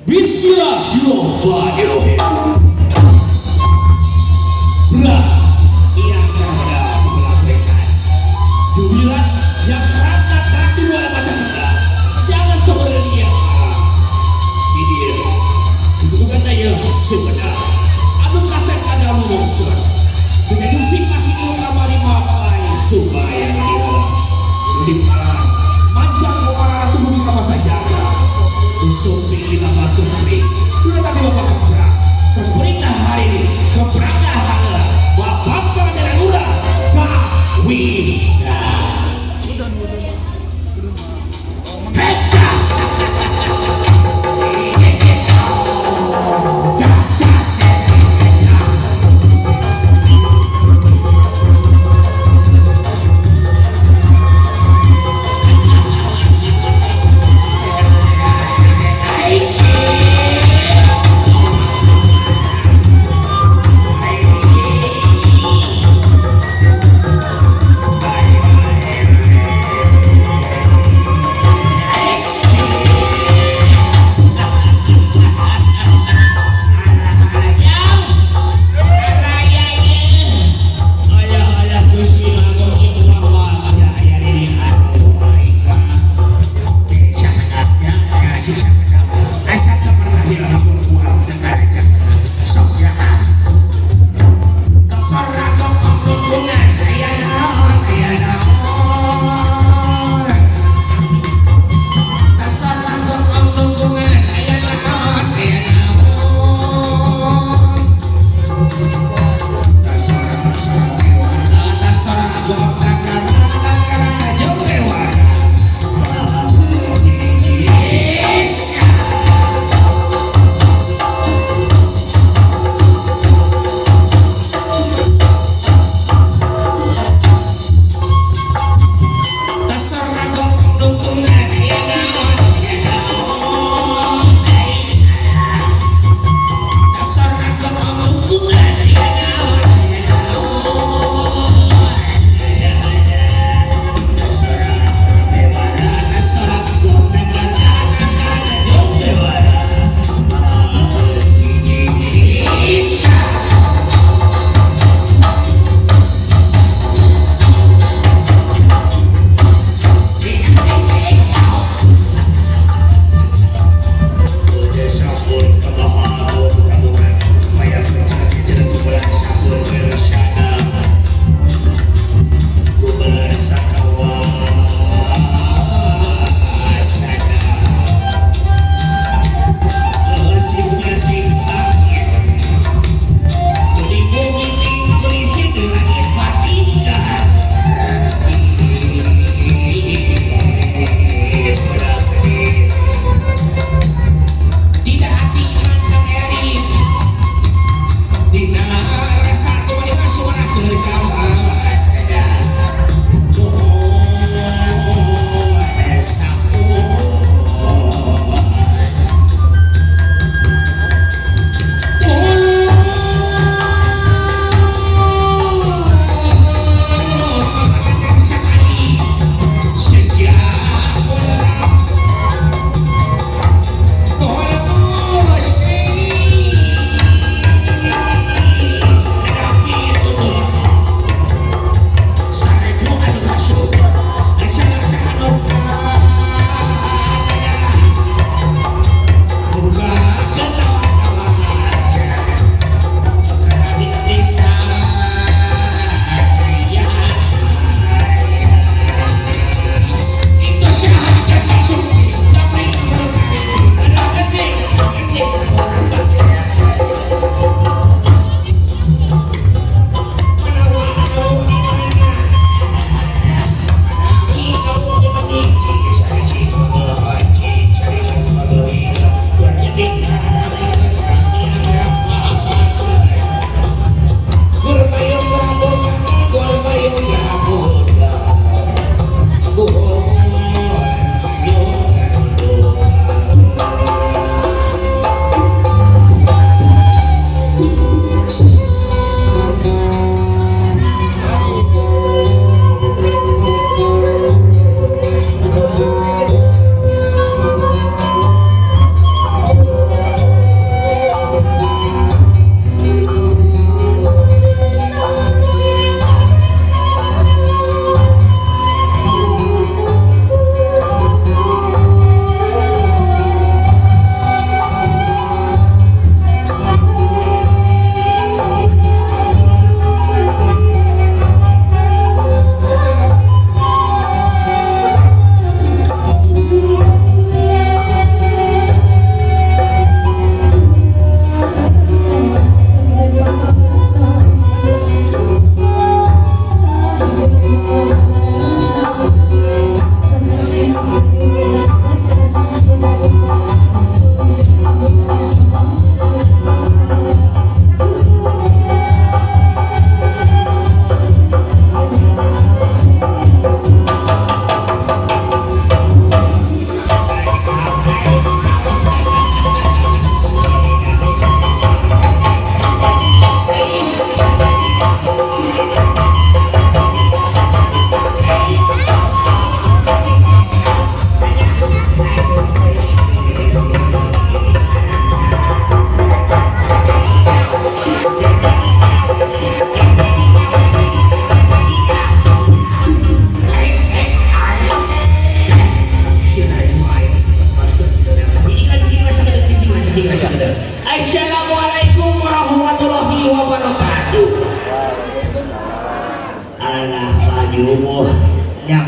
Bismillahirrahmanirrahim. Berat yang terhadap melakukan jubilat yang rata terakhir dua macam kita jangan sebenarnya ini dia bukan saya sebenar anu kasep ada ngomong dengan musik masih kamari mapai supaya di manjang orang tunggu di kamar saja untuk kita batu sudah tadi bapak keprak pemerintah hari ini kepraknya adalah bapak dan lurah kawina. Heka.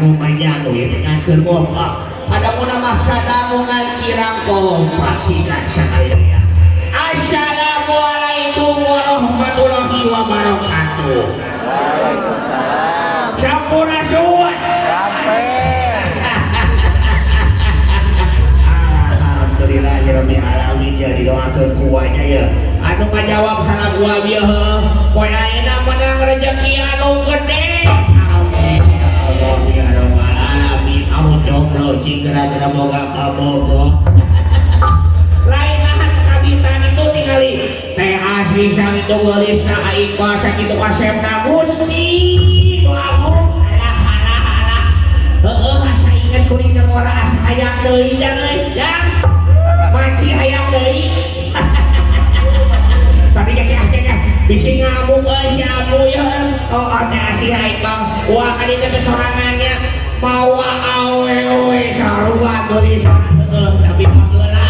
Kadangu manyangu ieu teh ngan keur kompak. Kadangu mah kadangu ngan kirang kompak cikan sakali deui. Assalamualaikum warahmatullahi wabarakatuh. Waalaikumsalam. Sampurasun. Sampai. Alhamdulillah ya rabbil alamin ya didoakeun ku nya ya. Anu ngajawab salah gua bieu heuh. Poe ayeuna menang rezeki anu gede. Amin ya Allah ya rabbal alamin. Anu jomblo cing gara-gara boga kabogoh. Lain lahan kabitan itu tingali teh asli sakitu geulisna aing mah sakitu kasepna Gusti doamu alah alah alah heueuh asa inget kuring jeung ora asa hayang deui jang euy jang maci hayang deui tapi kekeh kekeh bisi ngamuk euy si Abu ya oh teh asih aing mah wah ka ditu teh sorangannya mawa awewe sarua geulis heueuh tapi baheula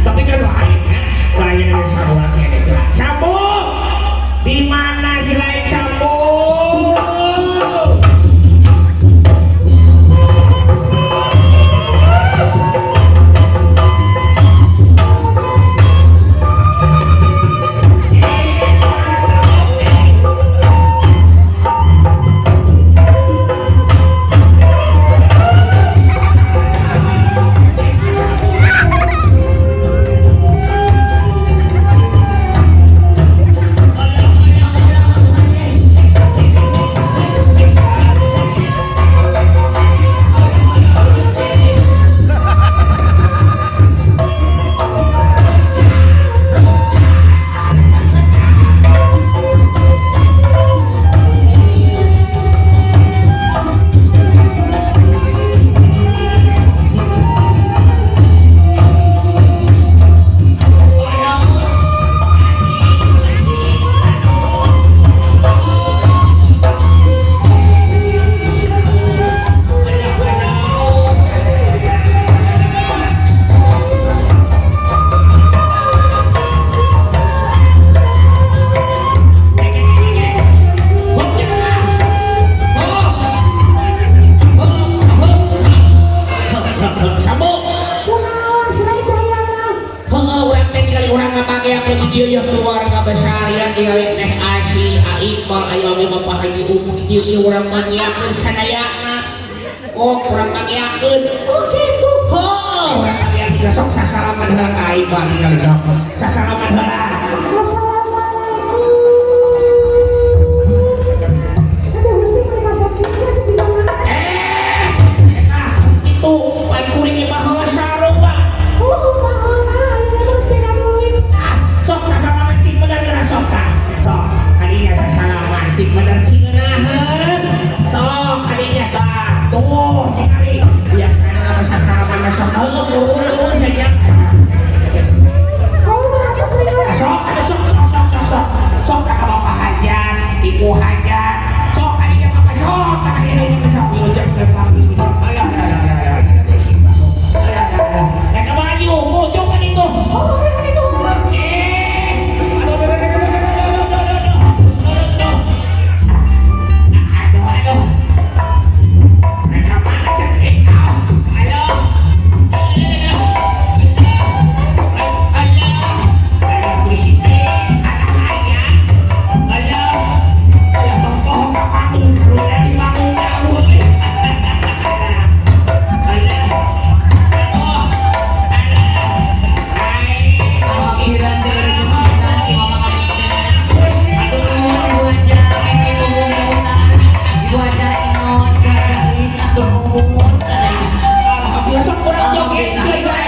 tapi kan lain ya lain dari sarua kene geura Sambu di mana si lain Sambu? Sambu kunaon si lain hayangna heueuh urang teh tingali urang ngabageakeun di dieu ya keluarga besar ya tingali Teh Asi A Iqbal aya oge Bapak Haji Umum di dieu ieu urang mangiakeun sadayana oh urang mangiakeun oh kitu heueuh urang mangiakeun sok sasalaman heula ka Iqbal tingali sok sasalaman heula. Assalamualaikum. Aduh, Gusti rumah sakitnya itu di mana? Eh eta itu pan kuring ge baheula sarua. Oh, baheula ayeuna mah geus beda duit. Ah, sok sasalaman cing bener geura sok tah. Sok kadinya sasalaman cing bener cing ngeunaheun. Sok kadinya tah. Tuh tingali biasana mah sasalaman mah sok heueuh buru-buru saja. Oh, apa kuring? Sok sok sok sok sok sok. Sok ka Bapak Hajat, Ibu Hajat. Sok kadinya Bapak sok kadinya sok diucap ke kami. Alah alah alah alah. Alah alah. Ya ka Bang Haji Ungu jauh kan itu. Oh, orang itu. Eh, aduh, aduh, aduh, aduh, aduh, aduh, aduh, aduh, aduh, aduh, aduh, aduh. Mereka mana cek? Eh, au, halo, halo, halo, Gusti, anak ayah, halo, halo, tokoh kapangun, karunya dibangun jauh. Halo, oh, halo, hai. Alhamdulillah sih rezeki kita si Mama Lengser. Atur nuhun Ibu Haja Mimi Umum Muhtar, Ibu Haja Imon, Ibu Haja Elis, atur nuhun sadaya. Alhamdulillah sok kurang joget. Alhamdulillah.